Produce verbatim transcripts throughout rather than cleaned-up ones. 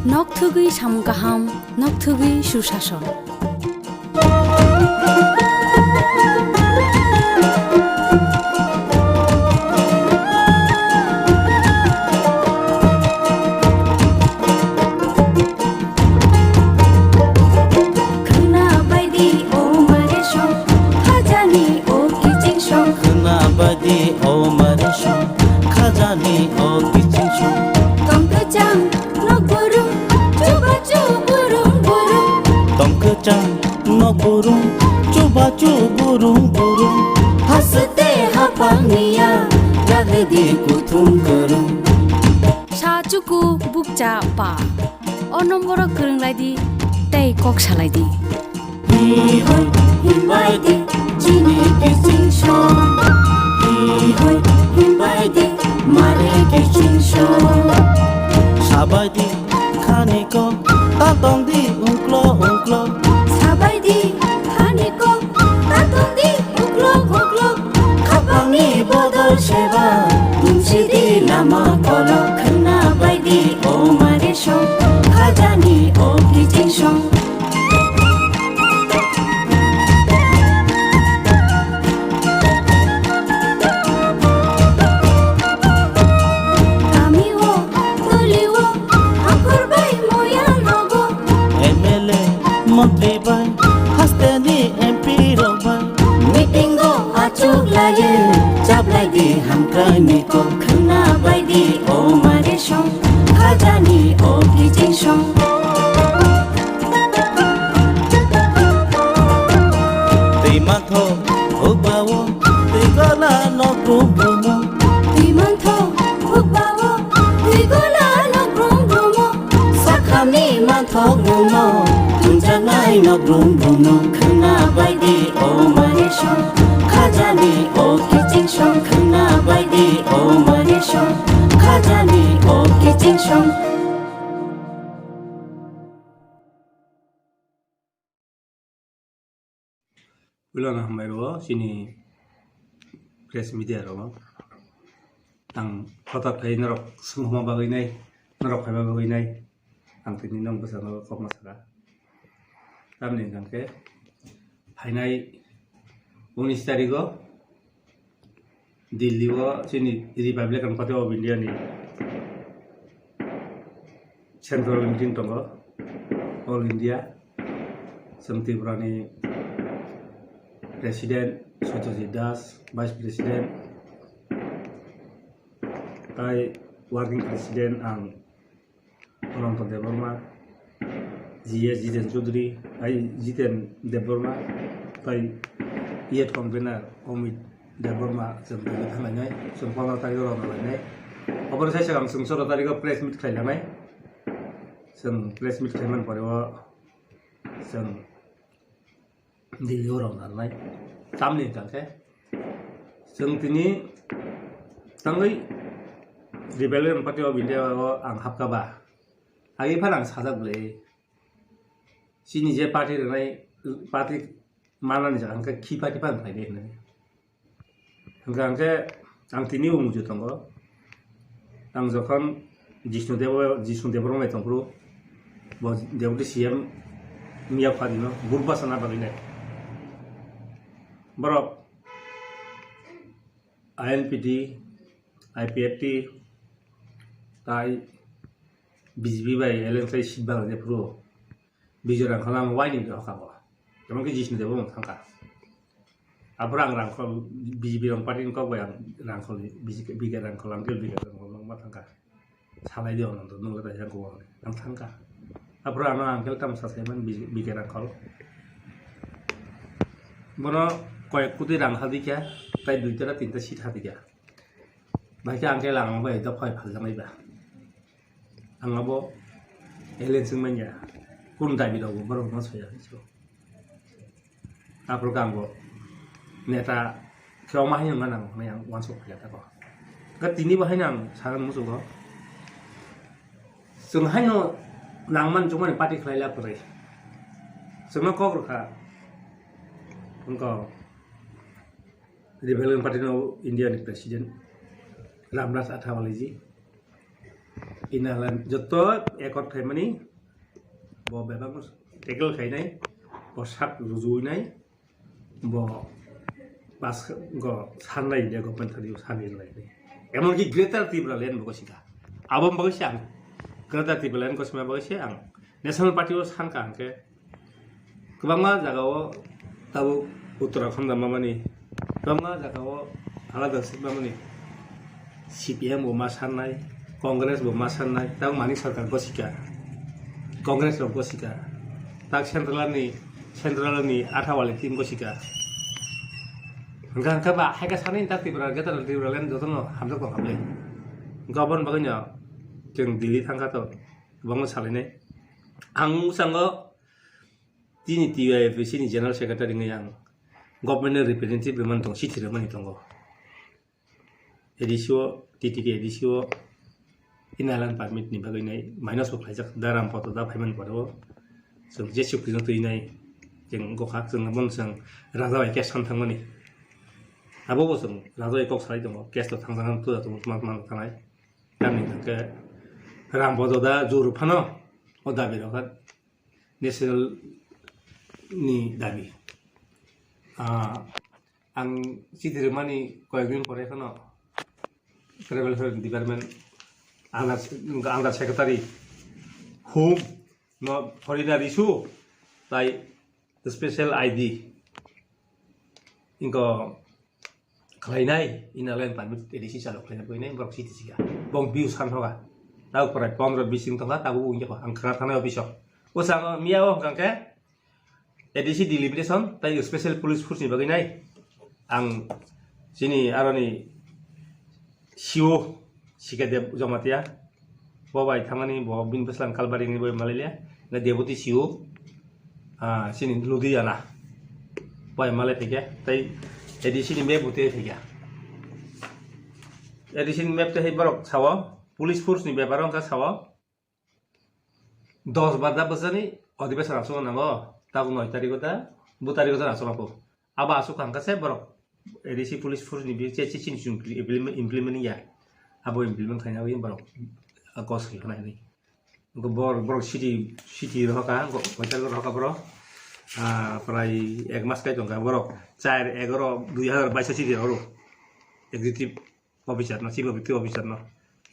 Nok thugwi samung kaham, nok thugwi susason. Khwna baidi o mare song, khajani o kiching song. Khwna baidi o mare song, khajani o kiching song. Tong kwchang nok burung, chubachu burung burung. Tong kwchang nok burung, chubachu burung burung. Haste hapang niya, ragdi kuthum kwrwng. Sa chuku bukcha pa. O nomboro kwrwng lai di, tei kok salai di. Hi hoi, himbai di, chini kiching song. Hi hoi, himbai di, mare kiching song. Sabai di, khani ko, ta tong di, ungklo, ungklo. Sabai di, khani ko, ta tong di, uklok, uklok. Khapangni bodol seba, tumsi di lama kolok. Khwna bai di, o mare song, khajani o kiching song. Kami o, toli o, akur bai moya nogo. M L A, montri bai, hasteni M P rok bai. Meeting o achuk laiye, chaplai di hamkrai ni kok. Khwna bai di, o mare song, khajani o kiching song. Twi mantho, hukbao, twi gola nok brum brumo. Twi mantho, hukbao, twi gola nok brum brumo. Sakhani manthok nungno, tunjaknai nok brum brumno. Khwna bai di, o mare song, khajani o kiching song. Khwna bai di, o mare song, khajani o kiching song. Puilano hambai rwo chini press media rwo. Ang kotor khlai norok swnghoma bagwi nai, norok phaiba bagwi nai. Ang tini nong bwskango kokma saka. Tamni hwnkhe phainai unis tarigo Delhi o chini Republican Party of India ni central meeting tongo, All India. Chwng Tripura ni President Satyajit Das, Vice President, tai Working President ang Ananta Debbarma, G S Jiten Chaudhary, ai Jiten Debbarma, tai youth convener Amit Debbarma, chwng tini thanglainai, chwng pondro tarikh o rwna lainai. Oboni sai swkang chwng soro tarikh o press meet khlai lanai. Chwng press meet khlaimani pore o chwng Delhi o rwna rwnai. Tamni hwnkhe chwng tini tangwi Rebellion Party of India o ang hapkha ba. Agi phano ang sajak bwlai. Chini je party rwnai, party manani jaga hwnkhe khi party phano khlainai hinwi. Hwnkha hwnkhe ang tini o muchung tongo. Ang jokhon Jishnu Debo, Jishnu Debbarma bai tongphuru, bo Deputy C M wngya pharino vote bachana bagwi nai. Borok I N P T, I P F T, tai B J P bai alliance khai seat bagwi nai phuru. Bijoy Rangkhol ang waini hoka bo. Emon khe Jishnu Debbarma thangkha. Aphuru ang Rangkhol B J P rang party ni kok bai ang Rangkhol B J P, B K Rangkhol ang khe B K Rangkhol nang ma thangkha. Salai di ono to nungla ta yang ko ang thangkha. Aphuru ano ang khe tam sa sai man B K Rangkhol. Bono koyek koti rang hadi kya, tai duita na tinta seat hadi kya. Bai khe ang khe lang bai dophai phal jangai ba. Ang abo alien swng manya. Kun dabi rok bo borok no soya so. Aphuru khe ang bo neta khe ma haino nang nang ang wansuk khe ta ko. Ga tini bo haino ang sagan musugo. Chwng haino nangman chukmani party khlai la kwrwi. Chwngno kok rwkha. Wngkha Rebellion Party no India ni President Ramdas Athawale ji. Inner line joto accord khaimani, bo bebak tackle khainai, bo sak rujuinai, bo pas go sannai de government thani sani lai. Emonki Greater Tipraland bo sika. Abom bagwi se ang Greater Tipraland ko sima bagwi se ang National Party o sanka hwnkhe kwbangma jagao tabuk Uttarakhand mamani, kwbangma jagao alada se mamani, C P M bo ma sannai, Congress bo ma sannai, tabuk mani sarkar gosika, Congress rok gosika, tak central ni, central ni athawali team gosika. Hwnkha hwnkha ba haikha sanai tak Tripura, Greater Tipraland jotono hamjak tong hamle. Hwnkha aboni bagwino chwng Delhi thangkha to, kwbangma salainai. Ang bwskango chini T Y F C ni General Secretary wngwi ang government ni representative rwmani tongo, chithi rwmani tongo. A D C o, T T K A D C o inner line permit ni bagwi nai minus bo khlaijak da Rampoto da phaimani pore o chwng J C P no twi nai chwng gokha chwng abono chwng raja bai case san thangmani. Abo bo chwng raja bai kok salai tongo, case to thangjaknai, tuda tongo, tma tma thanai. Tamni hwnkhe Rampoto da juru phano o dabi rok kha. National ni dabi. Ah, ang chithi rwmani koyek din pore kheno Tribal Welfare Department under, under secretary home no foreigner issue tai special I D inko khlainai, inner line permit A D C chalo khlainai, buinai borok chiti sika. Bong biu san hoga. Tau prai pondro bis wng tongkha, tabuk wng jakha. Ang khna thanai office o. O sango miya o hwnkha khe A D C delimitation tai special police force ni bagwi nai. Ang chini aroni C O Sikadev Jamatia. Bo bai thangmani bo bini bwslang Kalbari ni bai malailia. Na Deputy C O, ah, chini Ludhiana. Bai malai phaikha, tei A D C ni map bo tei phaikha. A D C ni map tei hai borok sao, police force ni bepar wngkha sao. Dos bar da bwsani adhibeshon aswk nango, tabuk noi tarikh da, bu tarikh da aswk nango. Abo aswk kha hwnkha se borok A D C police force ni bisi chini implement, implement ya. Abo implement khaina wi borok kos khaina wi. Borok, borok city, city rohoka, hotel rohoka borok. Ah, prai ek mas kai tongkha borok. Char egaroh dui hazar baiso city rohoro. Executive officer no, chief executive officer no.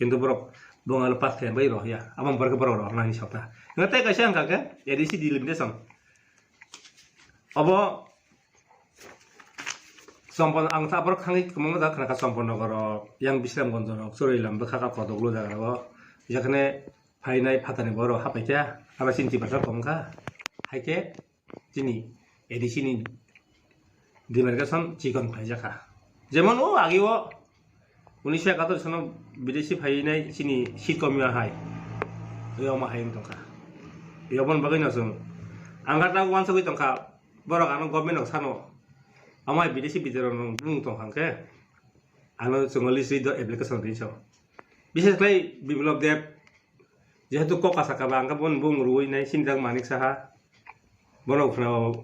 Kintu borok bongalo pass khe bai rohya. Amo borok borok rohna ni sota. Ngatai kaisa hwnkha khe A D C delimitation. Obo Sompon, ang ta borok thangwi kwbangma jaga khna kha, Sompon Nogor rok, yang Bisramganj rok, Churailam bwkha kha Kodoklu jaga rogo. Jekhane phainai phatani borok hapai kha, abo chini Tiprasa tong kha. Hai khe chini A D C ni demarcation chikon khlai jakha. Jemon o agi o unisho ekator sono bidesi phainai chini seat komiya hai. Omo hai wng tongkha. Yobon bagwi no chwng. Ang kha ta uansugwi tongkha. Borok ano government rok sano. Omo hai bidesi bidero no bung tongkha khe. Ano chwng list ri do application ri so. Bishes khlai Biplab Deb. Jehetu kok kasa kaba ang khe bono bung rwui nai sini tak Manik Saha. Bono khna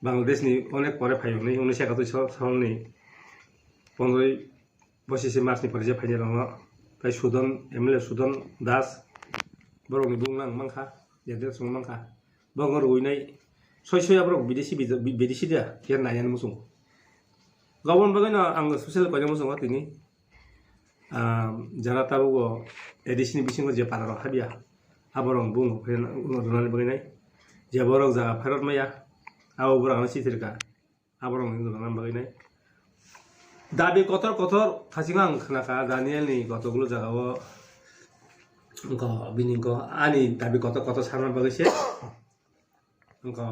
Bangladesh ni onek pore phaiyung ni unisho ekator salni pondroi pochishe March ni pore je phainai rokno. Tai Sudon, M L A Sudon Das, borok ni bung nang mankha, address rok mankha. Borok rwui nai soi soi aborok bidesi bidesi da, khe nai ani muchungo. Gabon bagwi no ang social koina muchungo tini. Ah, jara tabukbo A D C ni bisingo je para rok habya, aborok bung rwnani bagwi nai. Je borok jaga phairok maya, abo borok ano sithir kha, aborok ni rwnani bagwi nai. Dabi kotor kotor thasingo ang khna kha Daniel ni kotokgulo jaga o, wngkha bini wngkha ani dabi kotor kotor sana bagwi se. Wngkha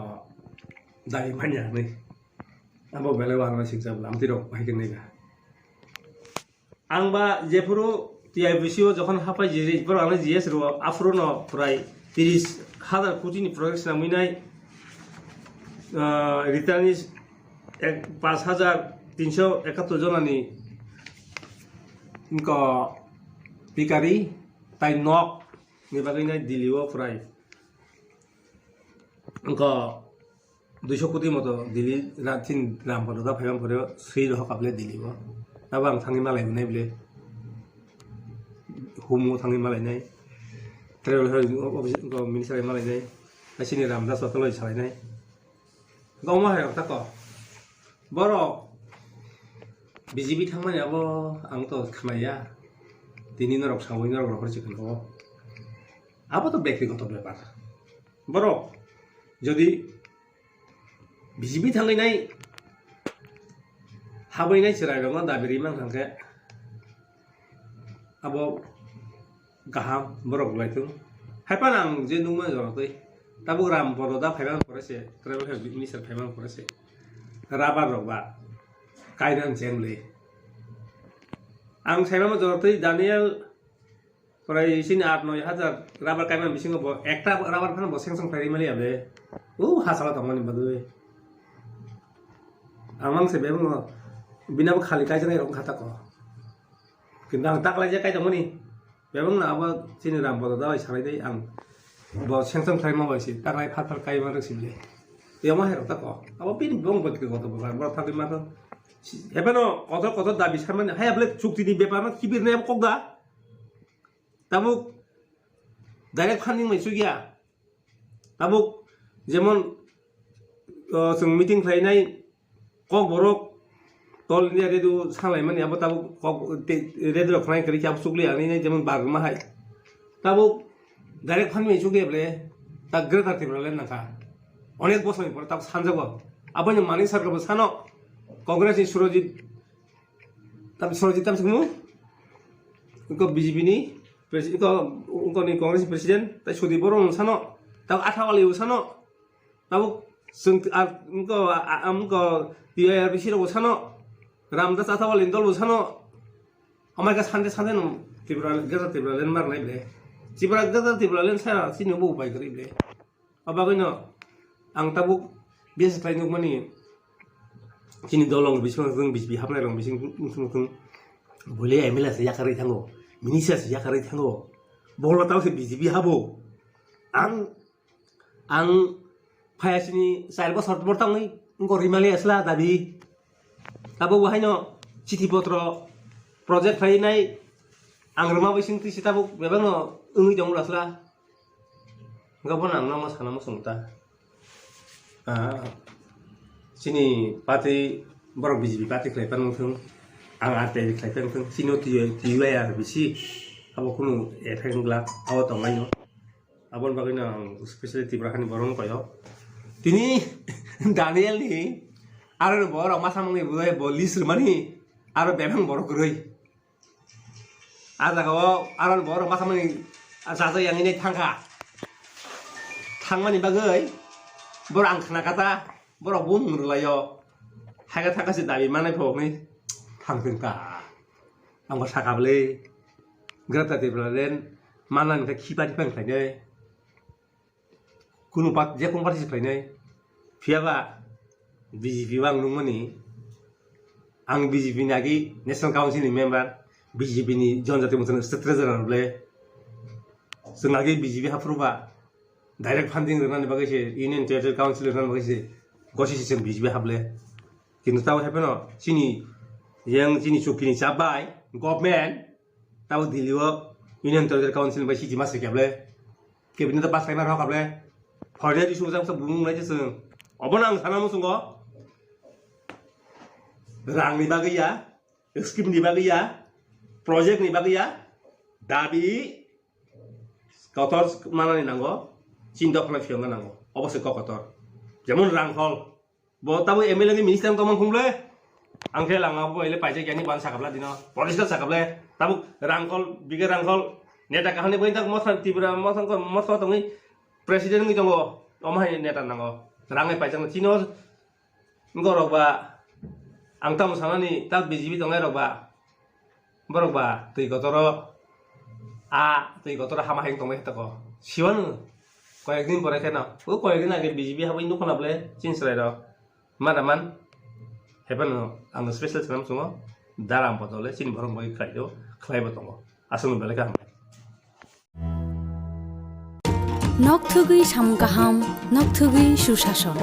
dai manya hinwi. Abo belai uanama sikjak bwla, amtwi rok bahai khe naiba. Ang ba jephuru T I B C o jokhon hapai jiri, borok ano G S rwo, aphuru no prai tris hazar koti ni project swnamwi nai, ah, returnees ek, paanch hazar tinso ekattor jona ni wngkha pikari tai nok ni bagwi nai Delhi o prai wngkha duiso koti moto Delhi ra-, chini Rampada da phaiman phore swi rohor kha bwle Delhi o. Abo ang thangwi malai nai bwle. Humo thangwi malainai, tribal health office, minister malainai, asini Ramdas hotel bai salainai. Goma hai rok tako. Borok B J P thangmani abo ang to khnaya. Tini norok sawi norok rohor chikon ko. Abo to bektigoto bepar. Borok jodi B J P thangwi nai habwi nai chwrai rokno dabi rimang hangke abo kaham borok lai thung. Haiphano ang je nukmani jorok twi tabuk Ram Podo da phaiman pore se, tribal health minister phaiman pore se. Rabar rok ba kainan cheng le. Ang saimano jorok twi Daniel pore sini aat noi hajar rabar kaiman bisingo bo ekta rabar phano bo seng song khlai mali abe. U hasala tongmani bagwi. Ang mang se bebung bina bo khali kaijaknai rok kha tako. Kintu ang taklai je kai tongmani. Bebung na abo chini Ram Podo da bai salai dei ang. Bo seng song khlai ma bai si taklai phar phar kai ma rok si le. Yama hai rok tako. Abo bini bong bai kri koto bo bar thagwi ma to. Hebeno kotor kotor dabi samani hai able chukti ni bepar ma kibir ne kok da. Tabuk direct funding mai chukya. Tabuk jemon, o, chwng meeting khlainai Kokborok All India Radio salaimani abo tabuk kok te-, radio rok khnai kwrwi khe abo chukli ani jemon barma hai. Tabuk direct funding mai chukya ble ta Greater Tipraland nangkha. Onek bosor ni pore tabuk sanjago. Aboni Manik Sarkar bo sano Congress ni Surojit Tam Surojit tam sukmu. Engko B J P ni pres-, engko, engko ni Congress ni president, tai Sudip Boro no sano, tam Athawale bo sano, tabuk sung, ar, engko, a, a, engko T I R B C rok bo sano, Ramdas Athawale ni dol bo sano, amai ka sante sante no Tripura, Greater Tipraland mar nai ble. Tripura, Greater Tipraland sa sini bo upai kwrwi ble. O bagwino ang tabuk besi khlai nukmani chini dolong bising thung, B J P hapnai rok bising thung, thung, thung. Bole M L A se yakarwi thango, minister se yakarwi thango. Bolo tau se B J P habo. Ang, ang phaya sini char bosor bor tangwi, engko rimali asla dabi. Tabuk bo haino chithi potro project khlainai ang rwma bising twi se tabuk bebakno wngwi tongo asla. Hwnkhe bono ang nono sana muchung ta. Ah, chini party, borok B J P party khlai pan wngthung, ang R T I khlai pan wngthung, chini o T U I R bisi abo kunu effect wngla, abo tonglaino. Aboni bagwino ang specially Tripura hani borokno koyo. Tini Daniel ni aro borok masa mangni bo list rwmani aro bebak borok kwrwi. A jaga o aro borok masa mani a jaja yang ini thangkha. Thangmani bagwi borok ang khna kata borok bumung rwlaio. Haga thangkha se dabi manai phokni thangtwng ta. Ang bo saka bwle Greater Tipraland manani khe khipa khipa khlainai. Kunu pat-, je kunu party se khlainai. Phiya ba B J P o ang nukmani, ang B J P ni agi National Council ni member, B J P ni Jonjati Mocha ni State Treasurer ble. Chwng agi B J P haphuru ba direct funding rwnani bagwi se, Union Territory Council rwnani bagwi se, gosi se chwng B J P haple. Kintu tamo hapheno chini yang chini chukini chabai government tamo Delhi o Union Territory Council bai siji ma se keble. Cabinet o pass khaima rok kable. Foreign issue jang sa bumung nai se chwng. Obono ang sana muchungo. Rang ni bagwi ya, scheme ni bagwi ya, project ni bagwi ya, dabi kotor manani nango, chinta khna phiyongna nango. Obo se kok kotor. Jemon rangkhol. Bo tabo M L A ni minister tongmang khungle. Ang khe lama bo ele paijak yani ban sakapla dino. Police ta sakable. Tabo rangkhol, bige rangkhol. Neta kahani bo intak mosan Tripura, mosan ko, mosan tongwi president ni tongo. Omo hai neta nango. Rangai paijak chino. Borok ba, ang tamo sanani, ta B J P tongnai rok ba, borok ba, twi kotoro, a, twi kotoro hama hai tongbai khe toko. Siwano, koyek din pore kheno, o koyek din age B J P habwi nukho na bole, chini chwrai rok, mana man, hephano, ang special swnam chwngo, daram bodole, chini borok bai khlai do, khlai bo tongo. Aswkno belai khe hambai. Nok thugwi samung kaham, nok thugwi susason.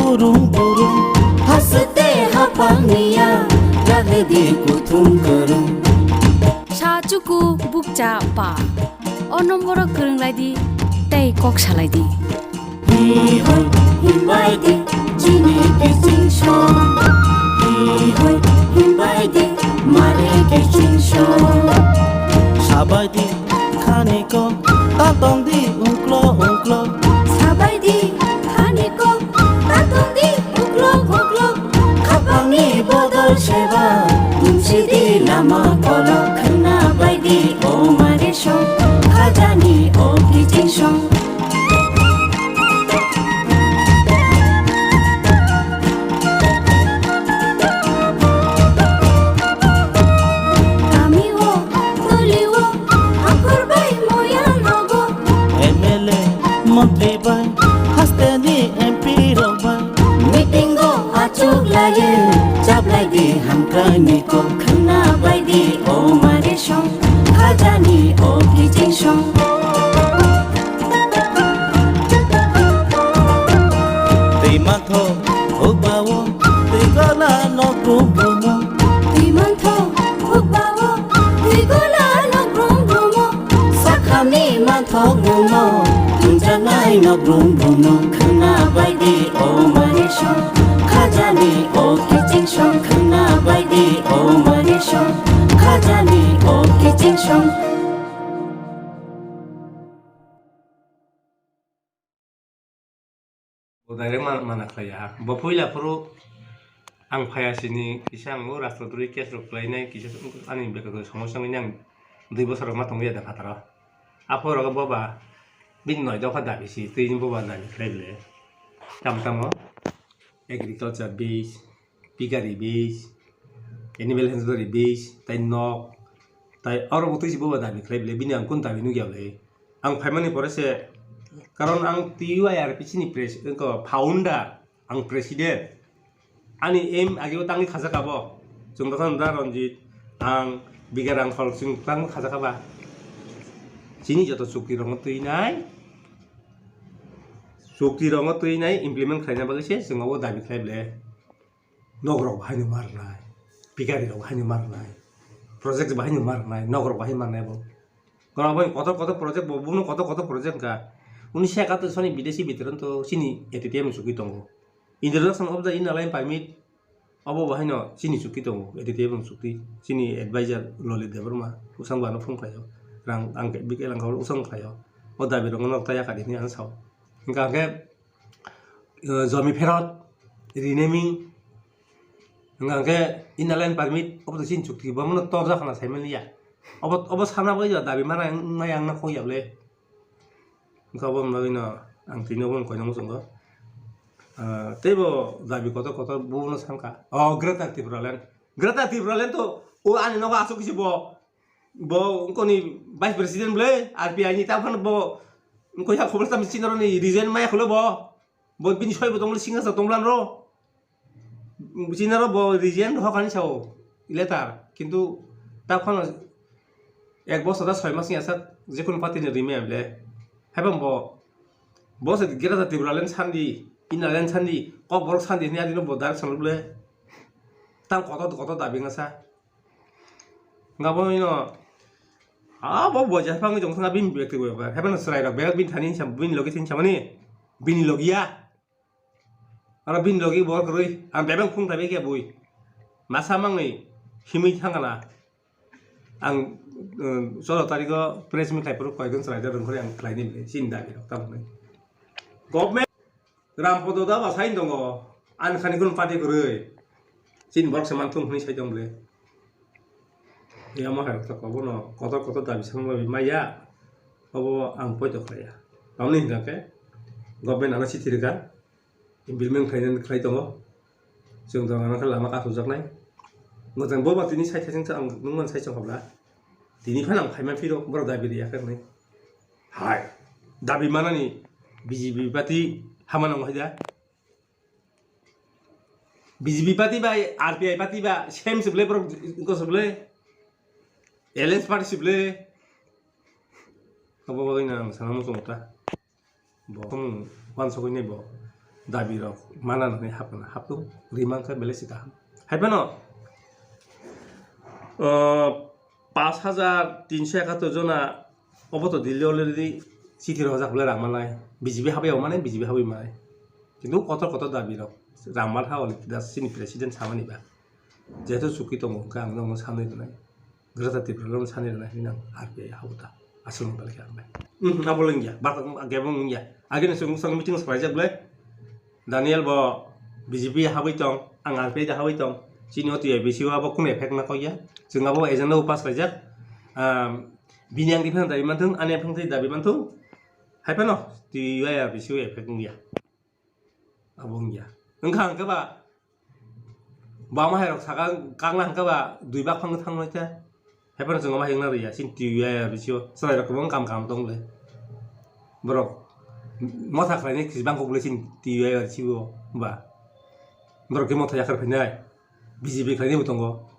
Kurum kurum, haste hapang niya, jagedi kuthum kurum. Sa chuku bukcha pa. O nomboro kwrwng lai di, tei kok salai di. Hi hoi, himbai di, chini kiching song. Hi hoi, himbai di, mare kiching song. Sabai di, khani ko, tatong di, ungklo, ungklo. Sabai di, khani ko, tatong di, ungklo, ungklo. Khapangni bodol seba, tumsi di lama kolo, khna bai di, o mare song. Khajani, o kiching song. Kami o, tuli o, akur bai moya nogo. M L A, montri bai, haste ni M P rok bai. Meeting o achuk laye, chablai di hamkrai ni kok khna bai di o mare song, khajani o kiching song. Twi mantho hukbao, twi gola nok brum brumo. Twi mantho hukbao, twi gola nok brum brumo. Sakhamni manthok mungno, tunjaknai nok brum brumno. Khna bai di o mare song, khajani o kiching song. Khna bai di o mare song, khajani o kiching song. Bo direct ma-, mana khlai ya. Bo puila phuru ang phaiya sini kisa ang o rastro duri case rok khlainai kisa ani bwkha khe somosya wngwi ang dui bosor rok ma tongwi ya da phataro. Aphuru rok boba bini noi dopha dabi si twi boba dabi khlai le. Tamo tamo agriculture base, piggery base, animal husbandry base, tai nok, tai oro bo twi si boba dabi khlai le. Bini ang kun dabi nugya le. Ang phaimani pore se, karon ang T U I R P C ni pres-, wngkha founder, ang president. Ani aim ageo tangwi khajak abo. Chwng dokha nda Ranjit, ang Biga Rangkhol chwng tangwi khajak aba. Chini joto chukti rokno twi nai, chukti rokno twi nai implement khlaina bagwi se chwng abo dabi khlai le. Nok rok bahai no ma rwnai, pikari rok bahai no ma rwnai, project bahai no ma rwnai, nok rok bahai ma rwnai bo. Kono bo kotor kotor project bo, bono kotor kotor project wngkha. Uni seka to soni bidesi bitiron to chini A T T M chukwi tongo. Introduction of the Inner Line Permit obo bahai no chini chukwi tongo, A T T M chukwi. Chini advisor Lolit Debbarma, usang bano phone khlaio. Rang ang bike langkha usang khlaio. O dabi rok no ta yakari ni ang sao. Hingka khe, eh, jomi pherot, renaming, hingka khe Inner Line Permit, obo to chini chukti, bo mano torjak hana saimani ya. Obo, obo sana bai dabi mana yang, yang na khoi ya ble. Hingka obo bagwi no ang tini obo koino muchungo. Ah, tei bo dabi kotor kotor bo no sangka. Oh, Greater Tipraland. Greater Tipraland to o ani nogo asuk kisi bo. Bo wngkoni vice president ble, R P I ni, ta phano bo wngkoi ha khobor tam chini roni resign maya kholo bo. Bo bini soi bo tonglo, singa sa tonglan ro. Chini ro bo resign ho kani sao letter. Kintu ta phano ek bosor da soi mas ni asa je kono party ni rime ble. Hai bang bo, bo se Greater Tipraland sandi, Inner Line sandi, kok borok sandi ni adi no bo direction ble. Tang koto koto dabi ngasa. Nga bo ino, a bo bo ja phang jong thang bini bekti bo ba. Heben serai rok bek bini thani sa bini logi thin samani. Bini logi ya. Aro bini logi bor kwrwi. Ang bebeng phung thai beke bui. Masa mangni himwi thangana. Ang, um, solo tariko press meet khai phuru koyekjon serai da rung khori ang khlai ni bini. Sin da bini. Government Rampodo da ba sai tongo, ani khani kunu party kwrwi. Chini borok se manthung hwnwi sai tong ble. Yamo hai rok bono kotor kotor dabi samung bai maya. Obo ang poito khlaiya. Tamni hingka khe government ano chithi rwkha. Implement khlainani khlai tongo. Chwng tong ano khe lama kasukjaknai. Mwchang bo ba tini sai thajeng ang nungman sai chong habla. Tini phano ang phaima phiro borok dabi riya khe hwnwi. Hai, dabi manani B J P party hama nango hai da. B J P party bai R P I party ba same se ble borok ko se ble. Alliance party se ble. Abo bagwi nang sana muchungo ta. Bo khum wansugwi nai bo. dabi rok mana nani hapna haptung rimang kha belai si kaham. Hai phano, uh, pash hajar tinso ekattor jona obo to Delhi already chithi rojak bole rang manai, B J P habai manai, B J P habai manai. Kintu kotor kotor dabi rok rang man ha already das sini president samani ba. Jehetu chukwi tongo, hwnkhe ang nono sanwi rwnai. Greater Tripura no sanwi rwnai hinwi ang R P I habo ta. Aswk wng belai khe ang bai. Hmm, abo wngya. Bak, abo wngya. Agini chwng bwskango meeting swlaijak ble. Daniel bo B J P habwi tong, ang R P I da habwi tong. Chini o T I B C o abo kunu effect na kokya. Chwng abo agenda o pass khlaijak. Um, bini ang defend dabi manthung, ani ang dabi manthung. Hai phano T I R P C o effect wngya. Abo wngya. Wngkha hwnkhe ba, bama hai rok saka kangna hwnkhe ba, dui bak phang thang noi ta. Hai phano chwng ma hingna riya, sin T I R P C o chwrai rok kwbang kam kam tong le. Borok motha khlainai kis bang kok le sin T I R P C o ba. Borok khe motha yakar phainai, B J P khlainai bo tongo.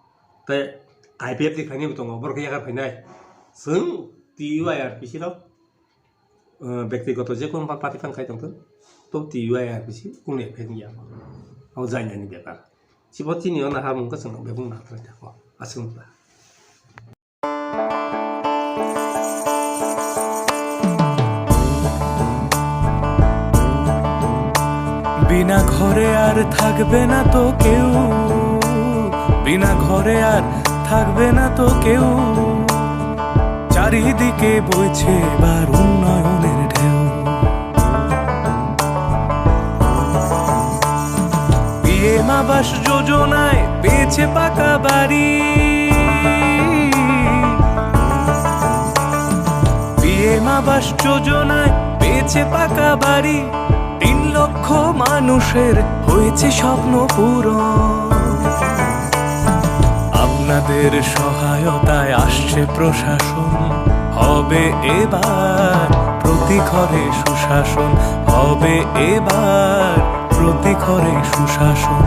Tei I P F T khlainai bo tongo, borok khe yakar phainai. Chwng T I R P C rok uh, bektigoto je kono party phang khai tongthung, to T I R P C kunu effect ya. O jainani bepar. Chibo chini o naharmung kwchwng bebung nathrai thako. Aswk wngkha. বিনা ঘরে আর থাকবে না তো কেউ, বিনা ঘরে আর থাকবে না তো কেউ। চারিদিকে বইছে এবার উন্নয়নের ঢেউ। পিএম আবাস যোজনায় পেয়েছে পাকা বাড়ি। পিএম আবাস যোজনায় পেয়েছে পাকা বাড়ি। তিন লক্ষ মানুষের হয়েছে স্বপ্ন পূরণ। আপনাদের সহায়তায় আসছে প্রশাসন, হবে এবার প্রতি ঘরে সুশাসন, হবে এবার প্রতি ঘরে সুশাসন।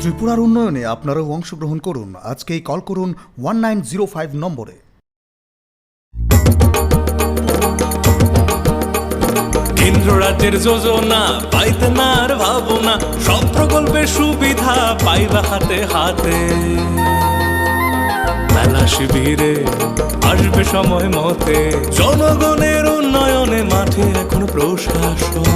ত্রিপুরার উন্নয়নে আপনারাও অংশগ্রহণ করুন। আজকেই কল করুন ওয়ান নাইন জিরো ফাইভ নম্বরে। কেন্দ্র রাজ্যের যোজনা পাইতে না আর ভাবনা, সব প্রকল্পের সুবিধা পাইবা হাতে হাতে। মেলা শিবিরে আসবে সময় মতে, জনগণের উন্নয়নে মাঠে এখন প্রশাসন।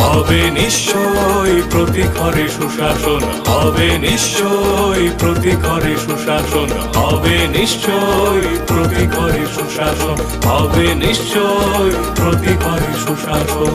হবে নিশ্চয়ই প্রতি ঘরে সুশাসন, হবে নিশ্চয়ই প্রতি ঘরে সুশাসন, হবে নিশ্চয়ই প্রতি ঘরে সুশাসন, হবে নিশ্চয়ই প্রতি ঘরে সুশাসন।